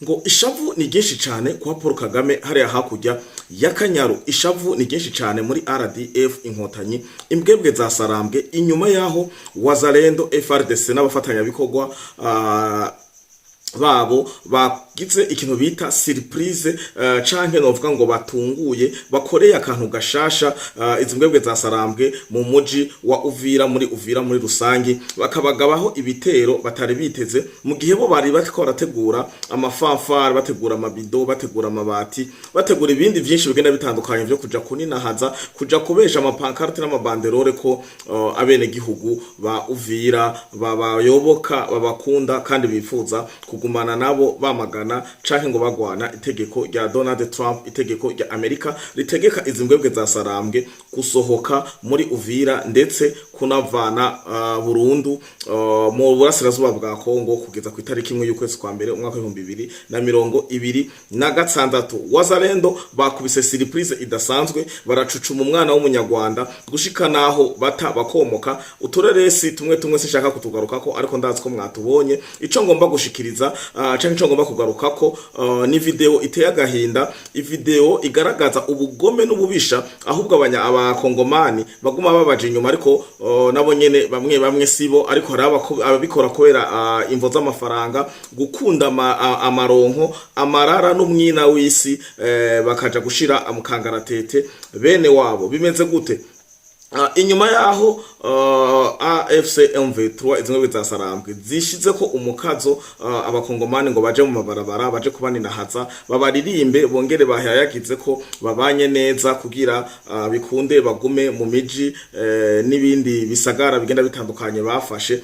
Ngo ishavu ni ryinshi cyane kwa Paul Kagame hariya hakurya y'Akanyaru. Ishavu ni ryinshi cyane muri RDF Inkotanyi, imbwebwe za Sarambwe, inyuma yaho Wazalendo, FARDC n'abafatanyabikorwa babo bagize ikintu bita surprise, canke novuga ngo batunguye, bakoreye akantu gashasha izi mbwebwe za Sarambwe mu muji wa Uvira, muri Uvira muri rusangi, bakabagabaho ibitero batari biteze, mu gihe bo bari bariko barategura amafanfare, bategura amabido, bategura amabati, bategura ibindi vyinshi bigenda bitandukanye vyo kuja kuninahaza, kuja kubesha amapancarte n'amabanderole ko abene gihugu ba Uvira babayoboka, babakunda kandi bifuza kugumana nabo, bamagana canke ngo bagwana itegeko rya Donald Trump, itegeko rya Amerika ritegeka izi mbwebwe za Sarambwe gusohoka muri Uvira, ndetse kunavana burundu mu burasirazuba bwa Kongo kugeza ku itariki 1 y'ukwezi kwa mbere umwaka w'2026. Wazalendo bakubise surprise idasanzwe, baracucuma umwana w'umunyarwanda gushika naho bata bakomoka. Utureresi tumwe tumwe sinshaka kutugarukako, ariko ndazi ko mwatubonye. Ico ngomba gushikiriza canke ico ngomba kugarukako ni video iteye agahinda, ivideo igaragaza ubugome n'ububisha, ahubwo abanya abakongomani baguma babaje inyuma, ariko nabo nyene bamwe bamwe sibo, ariko hari ababikora kubera imvo z'amafaranga, gukunda amaronko, amarara n'umwina w'isi, bakaja gushira mu kangaratete bene wabo. Bimeze gute? Inyuma yaho AFC M23, izi ngwe za Sarambwe, zishize ko umukazo abakongomani ngo baje mu mabarabara, baje kubaninahaza, babaririmbe, bongere bahayagize ko babanye neza, kugira bikunde bagume mu miji n'ibindi bisagara bigenda bitandukanye bafashe,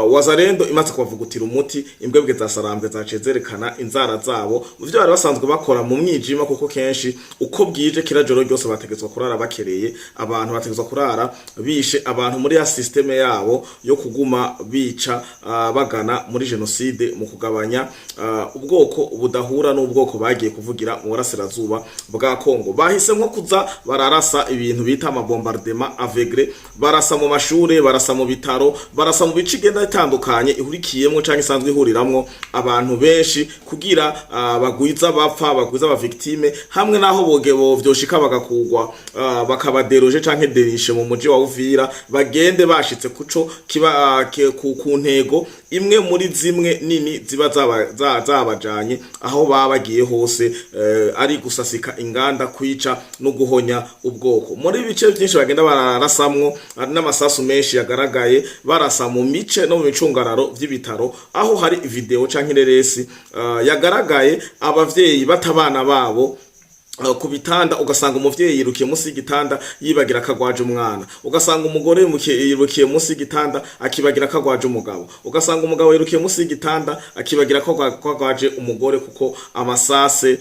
Wazalendo imaze kubavugutira umuti, imbwebwe za Sarambwe zaciye zerekana inzara zabo mu byo bari basanzwe bakora mu mwijima, kuko kenshi uko bwije kira joro ryose bategetswe kurara bakereye abantu, bategetswe kurara bishe abantu muri ya système yabo yo kuguma bica, bagana muri génocide mu kugabanya ubwoko budahura n'ubwoko bagiye kuvugira mu burasirazuba bwa Kongo. Bahise nko kuza bararasa ibintu bita amabombardement aveugle, barasa mu mashure, barasa mu bitaro, barasa mu bice igenda itandukanye ihurikiyemwo canke isanzwe ihuriramwo abantu benshi, kugira bagwiza bapfa, bagwiza aba victime, hamwe naho boge vyoshika bagakugwa, bakabaderoje canke derishe mu muji wa Uvira, bagende bashitse kuco kiba ku ntego imwe muri zimwe nini ziba zabajanye aho baba bagiye hose, ari gusasika inganda, kwica no guhonya ubwoko. Muri bice byinshi bagenda bararasamwo, hari n'amasasu menshi yagaragaye barasa mu mice no mu micungararo vy'ibitaro, aho hari video canke ireresi yagaragaye abavyeyi batabana babo ku bitanda, ugasanga umuvyeyi yirukiye munsi y'igitanda yibagira akagwaje umwana, ugasanga umugore yirukiye munsi y'igitanda akibagira akagwaje umugabo, ugasanga umugabo yirukiye munsi y'igitanda akibagira ko agwaje umugore, kuko amasase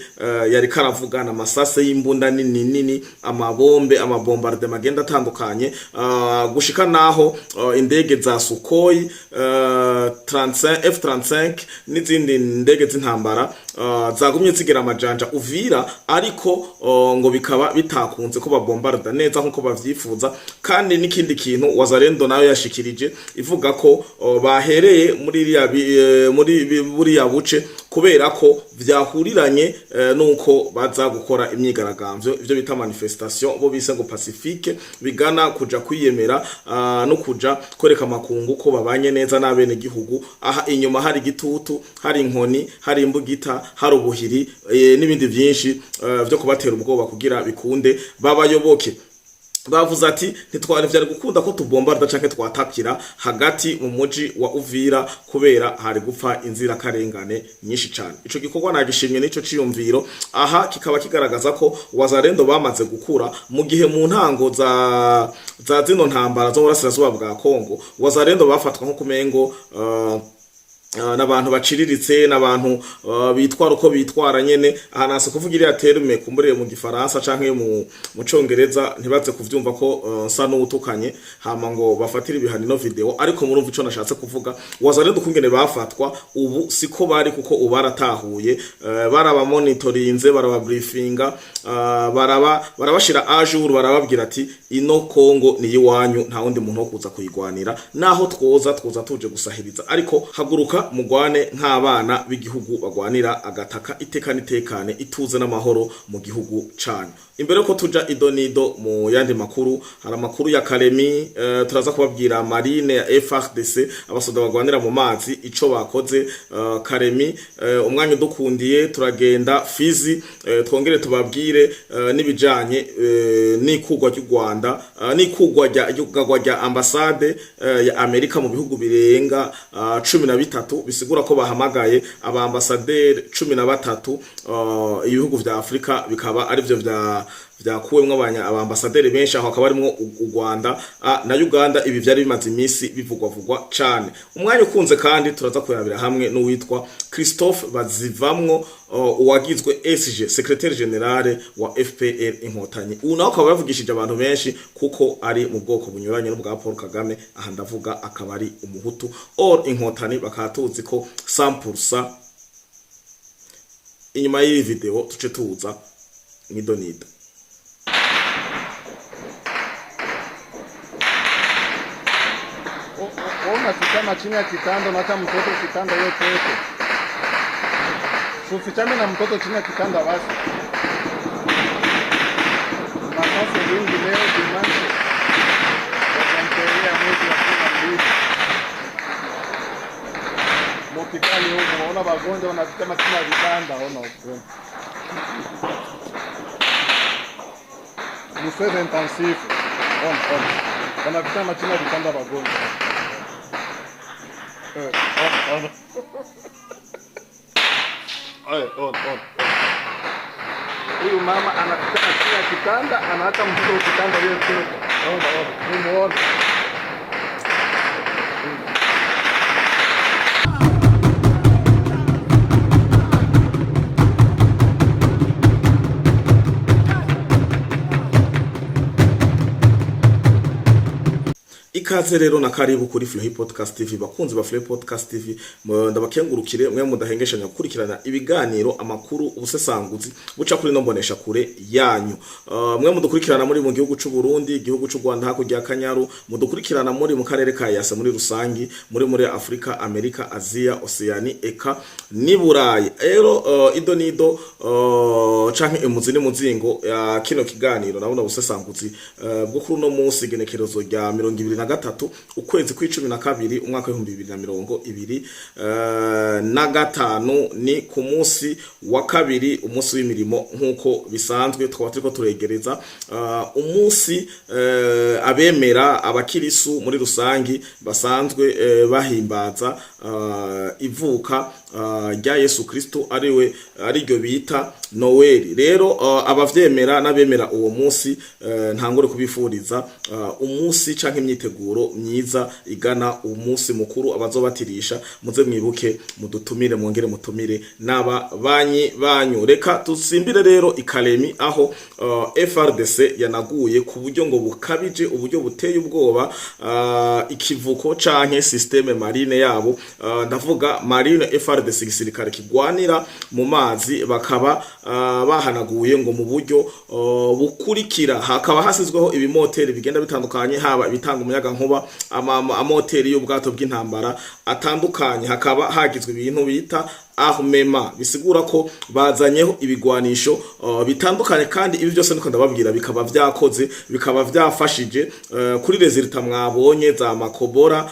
yari karavugana, amasase y'imbunda nini nini, amabombe, amabombardement agenda atandukanye, gushika naho indege za Sukhoi 35 F35 n'izindi ndege z'intambara zagumye zigera amajanja Uvira, ariko ngo bikaba bitakunze ko babombarda neza nkuko bavyifuza. Kandi n'ikindi kintu Wazalendo nayo yashikirije ivuga ko bahereye muri iriya muri buriya buce kubera ko vyahuriranye nuko baza gukora imyigaragambyo, ivyo bita manifestation, bo bise ngo pacifique, bigana kuja kwiyemera no kuja kwereka amakungu ko babanye neza n'abene gihugu. Aha inyuma hari igitutu, hari inkoni, hari imbugita, hari ubuhiri n'ibindi vyinshi vyo kubatera ubwoba kugira bikunde babayoboke. Bavuze ati ntitwari vyari gukunda ko tubombarda canke twatapira hagati mu muji wa Uvira, kubera hari gupfa inzirakarengane nyinshi cane. Ico gikorwa nagishimye n'ico ciyumviro. Aha kikaba kigaragaza ko Wazalendo bamaze gukura, mu gihe mu ntango za zino ntambara zo mu burasirazuba bwa Kongo Wazalendo bafatwa nko kumengo n'abantu baciriritse, n'abantu bitwara uko bitwara nyene. Aha nase kuvuga iriya terme kumburire mu gifaransa canke mu congereza, ntibaze kuvyumva ko nsa n'uwutukanye, hama ngo bafatire ibihano ino video, ariko murumva ico nashatse kuvuga. Wazalendo ukungene bafatwa ubu siko bari, kuko ubu baratahuye, barabamonitorinze, barababriefinga, barabashira à jour, barababwira ati ino Kongo ni iwanyu, nta wundi muntu wo kuza kuyigwanira, naho twoza tuje gusahiriza, ariko haguruka. Haguruka mugwane nk'abana b'igihugu bagwanira agataka, iteka n'itekane, ituze n'amahoro mu gihugu canyu. Imbere ko tuja idonido mu yandi makuru, hari amakuru ya Kalemi. Turaza kubabwira marine ya FARDC, abasoda bagwanira mu mazi, ico bakoze Kalemi. Umwanya udukundiye turagenda Fizi, twongere tubabwire n'ibijanye n'ikugwa ry'u Rwanda, n'ikugwa rya ambassade ya Amerika mu bihugu birenga 13, bisigura ko bahamagaye abambasaderi 13. Ibihugu vya Afrika bikaba arivyo vya vyakuwemwo abambasaderi benshi, aho hakaba harimwo u Rwanda na Uganda. Ibi vyari bimaze iminsi bivugwavugwa cane. Umwanya ukunze kandi turaza kurabira hamwe n'uwitwa Christophe Bazivamwo, uwagizwe SG, secrétaire général wa FPR Inkotanyi. Ubu nawe akaba yavugishije abantu benshi kuko ari mu bwoko bunyuranye n'ubwa Paul Kagame. Aha ndavuga akaba ari umuhutu, or Inkotanyi bakaba tuzi ko 100%. Inyuma y'iyi video tuce tuza mwidonido. Unafichama chini ya kitanda, unaacha mtoto kitanda hiyo peke. Ufichame na mtoto chini ya kitanda basi. Masasi wingi leo dimanche. Wakamterea mwezi wa 12. Mopikali huko unaona wagonjwa wanafichama chini ya vitanda, ona huko. Ni soins intensifs. Ona, ona. Wanafichama chini ya vitanda wagonjwa. Ona, ona. Ona, ona, ona. Huyu mama anafichama chini ya kitanda, anaacha mtoto kitanda hiyo peke. Ona, ona. Mumuone. Ikaze rero na karibu kuri Flohi Podcast TV. Bakunzi ba Flohi Podcast TV, ndabakengurukire mwe mudahengeshanya gukurikirana ibiganiro, amakuru, ubusesanguzi buca kuri no mbonesha kure yanyu. Mwe mudukurikirana muri mu gihugu c'u Burundi, igihugu c'u Rwanda hakurya ya Kanyaru, mudukurikirana muri mu karere ka Yasa muri rusangi, muri Afrika, Amerika, Aziya, Oceani eka ni Burayi. Rero ido nido canke imuzi n'umuzingo ya kino kiganiro nabona ubusesanguzi bwo kuri uno munsi, igenekerezo rya 23 ukwezi kw'12 umwaka w'2025, ni ku munsi wa kabiri, umunsi w'imirimo nk'uko bisanzwe. Tukaba turiko turegereza umunsi abemera, abakirisu muri rusangi basanzwe bahimbaza ivuka rya Yesu Kristo, ariwe ariryo bita Noel. Rero abavyemera n'abemera uwo munsi, ntangure kubifuriza umunsi canke imyiteguro myiza igana umunsi mukuru. Abazobatirisha muze mwibuke mudutumire, mwongere mutumire n'aba banyi banyu. Reka tusimbire rero ikalemi aho FARDC yanaguye ku buryo ngo bukabije, uburyo buteye ubwoba, ikivuko canke système marine yabo. Ndavuga marine FARDC, igisirikare kigwanira mu mazi, bakaba bahanaguye ngo mu buryo bukurikira: hakaba hasizweho ibimoteri bigenda bitandukanye, haba ibitanga umuyaga nkuba, amoteri y'ubwato bw'intambara atandukanye, hakaba hagizwe ibintu bita armement, bisigura ko bazanyeho ibigwanisho bitandukanye. Kandi ibi byose niko ndababwira bikaba vyakoze, bikaba vyafashije kuri résultat mwabonye za Makobora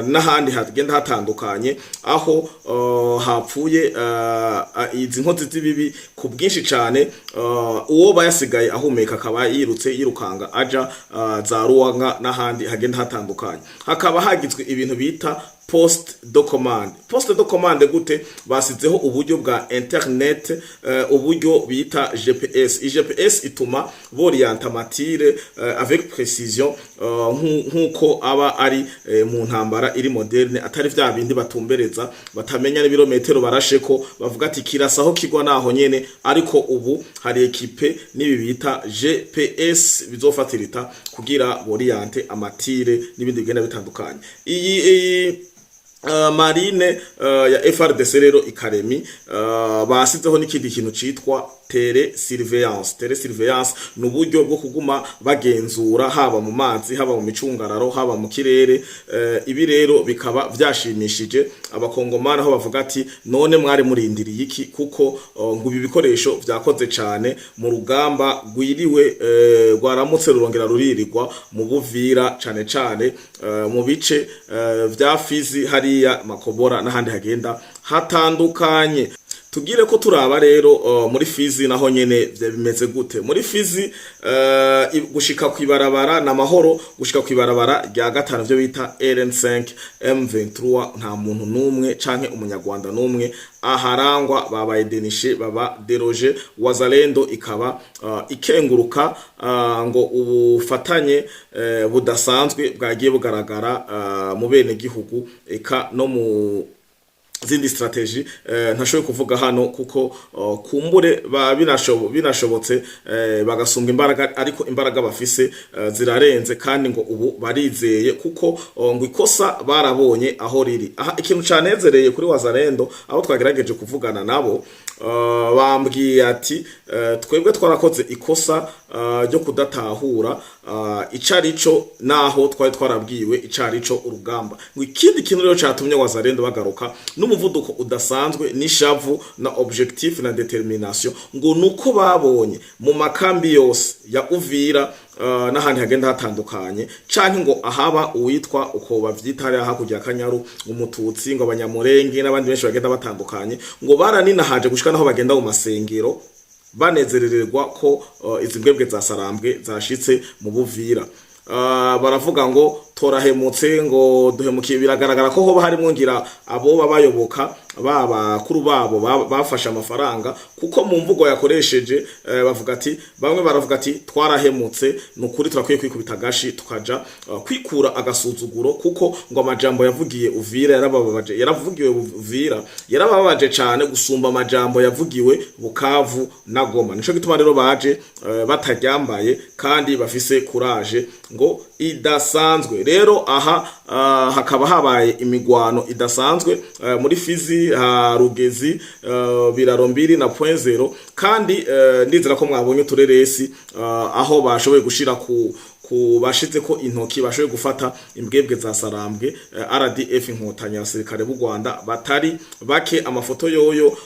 n'ahandi hagenda hatandukanye, aho hapfuye izi nkozi z'ibibi ku bwinshi cane. Uwo bayasigaye ahumeka akaba yirutse yirukanga aja za Ruwanga n'ahandi hagenda hatandukanye. Hakaba hagizwe ibintu bita poste de commande. Poste de commande gute? Basizeho uburyo bwa internet, uburyo bita GPS. GPS ituma borienta ama tirs avec précision, nkuko aba ari mu ntambara iri moderne, atari vya bindi batumbereza batamenya n'ibirometero barasheko, bavuga ati kirasa aho kigwa naho nyene. Ariko ubu hari équipé n'ibi bita GPS bizofatirita kugira boriente ama tirs n'ibindi bigenda bitandukanye. Iyi marine ya FARDC rero ikaremi, basizeho n'ikindi kintu citwa Télésurveillance. Télésurveillance ni uburyo bwo kuguma bagenzura, haba mu mazi, haba mu micungararo, haba mu kirere. Ibi rero bikaba vyashimishije Abakongomani, aho bavuga ati: "None mwari murindiriye iki?" Kuko ngo ibi bikoresho vyakoze cane mu rugamba rwiriwe, rwaramutse rurongera ruririrwa mu Buvira, cane cane mu bice vya Fizi, hariya Makobora n'ahandi hagenda hatandukanye. Tugire ko turaba rero muri Fizi naho nyene bimeze gute. Muri Fizi, gushika kwibarabara na mahoro, gushika kwibarabara rya gatanu, vyo bita RN5, M23 nta muntu numwe canke Umunyarwanda numwe aharangwa. Babaye dénichés, baba délogés. Wazalendo ikaba ikenguruka ngo ubufatanye budasanzwe bwagiye bugaragara mu bene gihugu, eka no mu zindi stratégies ntashoboye kuvuga hano, kuko kumbure binashobotse bagasumbwa imbaraga, ariko imbaraga bafise zirarenze. Kandi ngo ubu barizeye, kuko ngo ikosa barabonye aho riri. Aha ikintu canezereye kuri Wazalendo, aho twagerageje kuvugana nabo, bambwiye ati: "Twebwe twarakoze ikosa ryo kudatahura icarico, naho twari twarabwiwe icarico urugamba." Ngo ikindi kintu rero catumye Wazalendo bagaruka n'umuvuduko udasanzwe, n'ishavu, na objectif, na détermination, ngo nuko babonye mu makambi yose ya Uvira n'ahandi hagenda hatandukanye, canke ngo ahaba uwitwa uko bavyita hariya hakurya ya Kanyaru, Umututsi, ngo Abanyamurenge n'abandi benshi bagenda batandukanye, ngo baraninahaje gushika naho bagenda mu masengero banezerererwa ko izi mbwebwe za Sarambwe zashitse mu Buvira. Baravuga ngo torahemutse, ngo duhemukiye. Biragaragara ko hoba harimwo ngira abo bayoboka babakuru babo bafashe amafaranga, kuko mu mvugo yakoresheje bavuga ati, bamwe baravuga ati: "Twarahemutse, nukuri turakwiye kwikubita agashi, tukaja kwikura agasuzuguro," kuko ngo amajambo yavugiye Uvira yarabababaje, yaravugiwe Uvira yarababaje cane gusumba amajambo yavugiwe Bukavu na Goma. Nico gituma rero baje bataryambaye kandi bafise courage ngo idasanzwe. Rero aha hakaba habaye imigwano idasanzwe muri Fizi, ha Rugezi, Biraro Mbiri na Point Zero. Kandi ndizera ko mwabonye utureresi aho bashoboye gushira ku bashize ko intoki, bashoboye gufata imbwebwe za Sarambwe, RDF Inkotanyi, abasirikare b'u Rwanda batari bake. Amafoto yoyo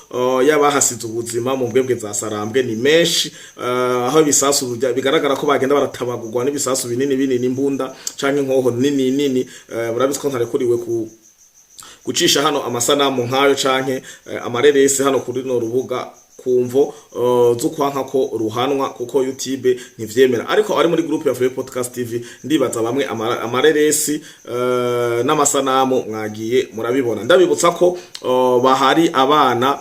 y'abahasize ubuzima mu mbwebwe za Sarambwe ni menshi, aho ibisasu bigaragara ko bagenda baratabagurwa n'ibisasu binini binini, imbunda canke inkoho nini nini. Murabizi ko ntarekuriwe ku gucisha hano amasanamu nkayo canke amareresi hano kuri no rubuga, kumvo z'ukwanka ko ruhanwa, kuko YouTube ntivyemera. Ariko ari muri groupe ya Free Podcast TV, ndibaza bamwe amareresi n'amasanamu mwagiye murabibona. Ndabibutsa ko bahari abana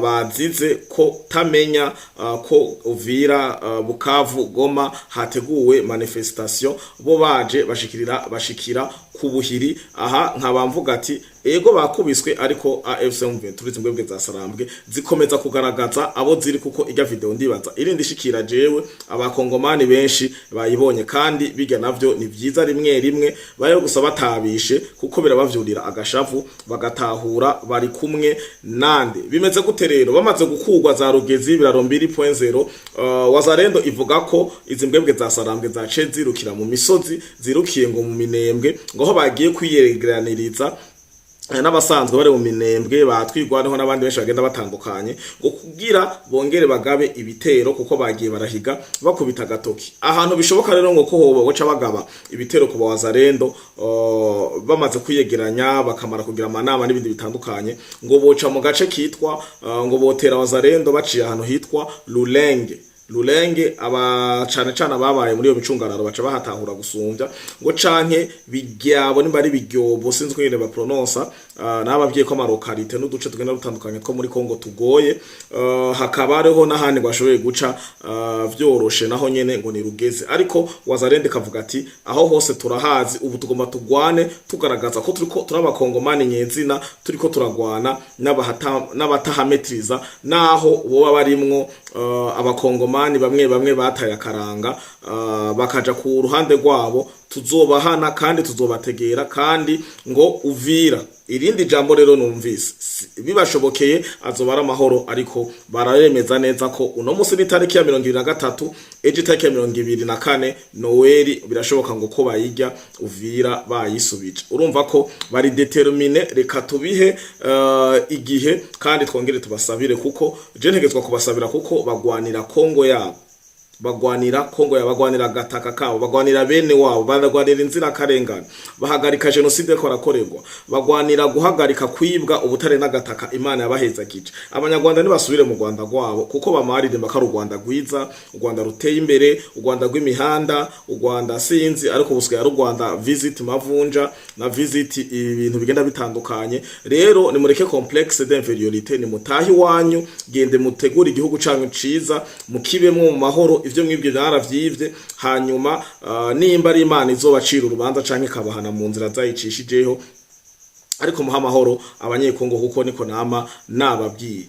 bazize ko tamenya ko Uvira, Bukavu, Goma hateguwe manifestation, bo baje bashikirira bashikira ku buhiri. Aha nkaba mvuga ati: ego bakubiswe, ariko AFC M23, imbwebwe za Sarambwe, zikomeza kugaragaza abo ziri, kuko ijya video ndibaza irindi shikira jewe, Abakongomani benshi bayibonye. Kandi bijya navyo ni vyiza rimwe rimwe bayo gusa batabishe, kuko birabavyurira agashavu bagatahura bari kumwe nande. Bimeze gute rero bamaze gukurwa za Rugezi, Biraro Mbiri, Point Zero? Wazalendo ivuga ko izi mbwebwe za Sarambwe zace zirukira mu misozi, zirukiye ngo mu Minembwe, ngo aho bagiye kwiyegeraniriza n'abasanzwe bari mu Minembwe, batwigwaneho n'abandi benshi bagenda batandukanye, ngo kugira bongere bagabe ibitero, kuko bagiye barahiga bakubita agatoki ahantu bishoboka. Rero ngo ko hoba boca bagaba ibitero ku Bawazarendo bamaze kwiyegeranya, bakamara kugira amanama n'ibindi bitandukanye, ngo boca mu gace kitwa ngo botera Wazarendo baciye ahantu hitwa Lulenge. Lulenge, aba cane cane ababaye muri iyo micungararo baca bahatahura gusumvya, ngo canke Bigyabo, nimba ari Bigyobo, sinzi uko nyene baprononsa. Nababwiye ko ama localités n'uduce tugenda dutandukanye two muri Kongo tugoye. Hakaba hariho n'ahandi ngo bashoboye guca vyoroshe, naho nyene ngo ni Rugeze. Ariko Wazalendo kavuga ati: "Aho hose turahazi, ubu tugomba tugwane tugaragaza ko turiko turabakongomani nyezina, turiko turagwana n'abatahametriza, naho boba barimwo Abakongomani bamwe bamwe bataye akaranga bakaja ku ruhande rwabo." Tuzobahana kandi tuzobategera. Kandi ngo Uvira, irindi jambo rero numvise bibashobokeye azoba ari amahoro, ariko bararemeza neza ko uno musi ni tariki ya 23, ejo itariki ya 24 Noweli, birashoboka ngo ko bayirya Uvira bayisubije. Urumva ko bari déterminés. Reka tubihe igihe kandi twongere tubasabire, kuko je ntegetswa kubasabira, kuko bagwanira Kongo yabo, bagwanira Kongo yabo, bagwanira agataka kabo, bagwanira bene wabo, bagwanira inzirakarengane, bahagarika jenoside ko barakorerwa, bagwanira guhagarika kwibwa ubutare n'agataka Imana yabahezagije. Abanyarwanda ntibasubire mu Rwanda rwabo, kuko bamaririmba ko ari u Rwanda rwiza, u Rwanda ruteye imbere, u Rwanda rw'imihanda, u Rwanda sinzi, ariko busigaye ari u Rwanda visit mavunja na visit ibintu bigenda bitandukanye. Rero nimureke complexe d'infériorité, nimutahe iwanyu, gende mutegure igihugu canyu ciza, mukibemwo mu mahoro. Ivyo mwibwe byaravyivye. Hanyuma nimba ari Imana izobacira urubanza canke ikabahana mu nzira zayicishijeho, ariko muha amahoro Abanyekongo, kuko niko nama nababwiye.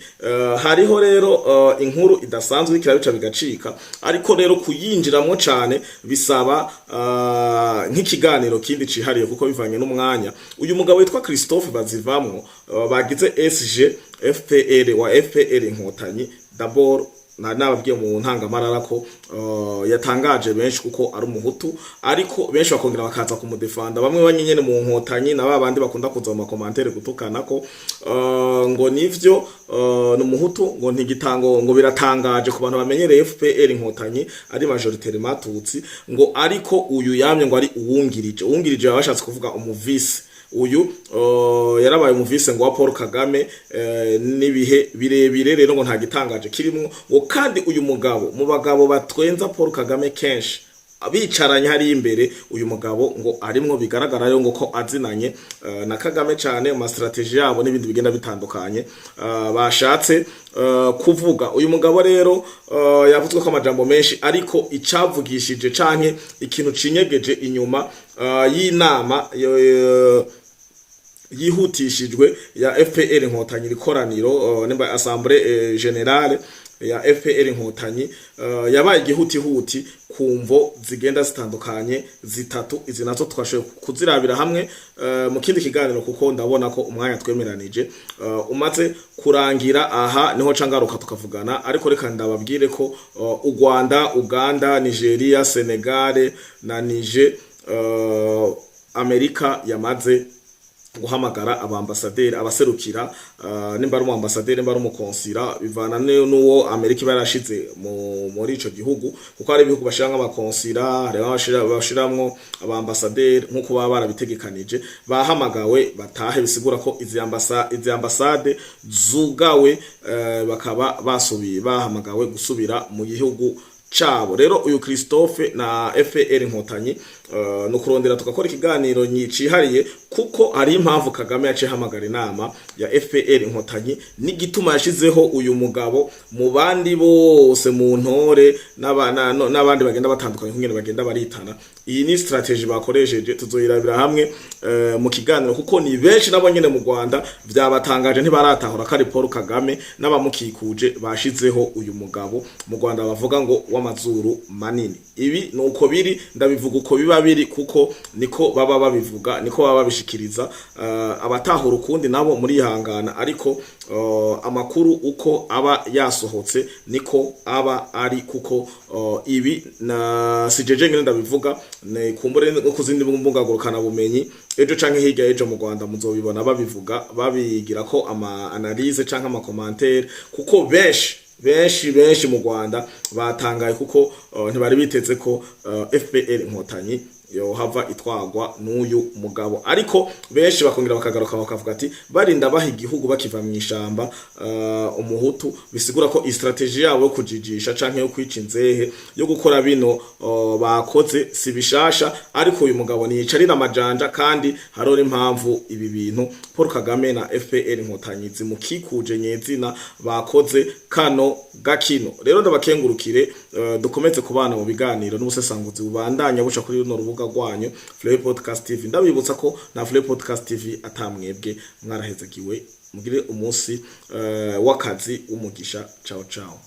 Hariho rero inkuru idasanzwe iriko irabica bigacika, ariko rero kuyinjiramwo cane bisaba nk'ikiganiro kindi cihariye, kuko bivanye n'umwanya. Uyu mugabo witwa Christophe Bazivamwo, bagize SG FPR wa FPR Inkotanyi, d'abord nari nababwiye mu ntangamarara ko yatangaje benshi kuko ari Umuhutu, ariko benshi bakongera bakaza kumudefanda, bamwe banyenyene mu Nkotanyi na babandi bakunda kuza mu ma commentaires gutukana ko ngo nivyo, ni Umuhutu, ngo ntigitango, ngo biratangaje ku bantu bamenyereye FPR Inkotanyi ari majoritaire Matutsi, ngo ariko uyu yamye ngo ari uwungirije. Uwungirije baba bashatse kuvuga umu vice. Uyu yarabaye umu vice ngo wa Paul Kagame n'ibihe birebire. Rero ngo nta gitangaje kirimwo, ngo kandi uyu mugabo mu bagabo batwenza Paul Kagame kenshi bicaranye hari imbere, uyu mugabo ngo arimwo. Bigaragara rero ngo ko azinanye na Kagame cyane mu stratégie yabo n'ibindi bigenda bitandukanye bashatse kuvuga. Uyu mugabo rero yavuzwe ko amajambo menshi, ariko icavugishije canke ikintu cinyegeje inyuma y'inama yihutishijwe ya FPR Inkotanyi, ikoraniro nimba assemblée générale ya FPR Inkotanyi yabaye igihutihuti ku mvo zigenda zitandukanye zitatu. Izi nazo twashoboye kuzirabira hamwe mu kindi kiganiro, kuko ndabona ko umwanya twemeranije umaze kurangira. Aha niho cangaruka tukavugana, ariko reka ndababwire ko u Rwanda, Uganda, Nigeria, Senegal na Niger, Amerika yamaze guhamagara abambasaderi abaserukira, nimba ari umuambasaderi, nimba ari umukonsira, bivana n'uwo Amerika iba yarashize muri ico gihugu, kuko hari ibihugu bashiramwo abakonsira, hari bashiramwo abambasaderi nk'uko baba barabitegekanije. Bahamagawe batahe, bisigura ko izi ambasade zugawe, bakaba basubiye bahamagawe gusubira mu gihugu cabo. Rero uyu Christophe na FPR Inkotanyi, no kurondera tugakora ikiganiro cihariye, kuko hari impamvu Kagame yaciye hamagara inama ya FPR Inkotanyi n'igituma yashizeho uyu mugabo mu bandi bose, mu ntore n'abandi bagenda batandukanye kungene bagenda baritana. Iyi ni stratégie bakoresheje, tuzoyirabira hamwe mu kiganiro, kuko ni benshi nabo nyene mu Rwanda vyabatangaje, ntibaratahura ko ari Paul Kagame n'abamukikuje bashizeho uyu mugabo mu Rwanda bavuga ngo w'amazuru manini. Ibi ni uko biri, ndabivuga uko biba biri, kuko niko baba babivuga, niko baba babishikiriza. Abatahura ukundi nabo murihangana, ariko amakuru uko aba yasohotse niko aba ari, kuko ibi na sijeje ngene ndabivuga, ni kumbure no kuzindi mbuga ngurukana bumenyi. Ejo canke hirya ejo mu Rwanda muzobibona babivuga, babigira ko ama analyse canke ama commentaire, kuko benshi benshi benshi mu Rwanda batangaye, kuko ntibari biteze ko FPR Inkotanyi yohava itwagwa n'uyu mugabo. Ariko benshi bakongera bakagaruka bakavuga ati barinda baha igihugu bakiva mu ishamba Umuhutu, bisigura ko stratégie yabo yo kujijisha canke yo kwica inzehe, yo gukora bino bakoze si bishasha, ariko uyu mugabo niyicarira amajanja. Kandi hariho impamvu ibi bintu Paul Kagame na FPR Inkotanyi zimukikuje nyezina bakoze kano gakino. Rero ndabakengurukire, dukomeze kubana mu biganiro n'ubusesanguzi bubandanya buca kuri runo rubuga rwanyu Fleury Podcast TV. Ndabibutsa ko na Fleury Podcast TV atamwebwe. Mwarahezagiwe, mugire umunsi w'akazi w'umugisha. Ciao ciao.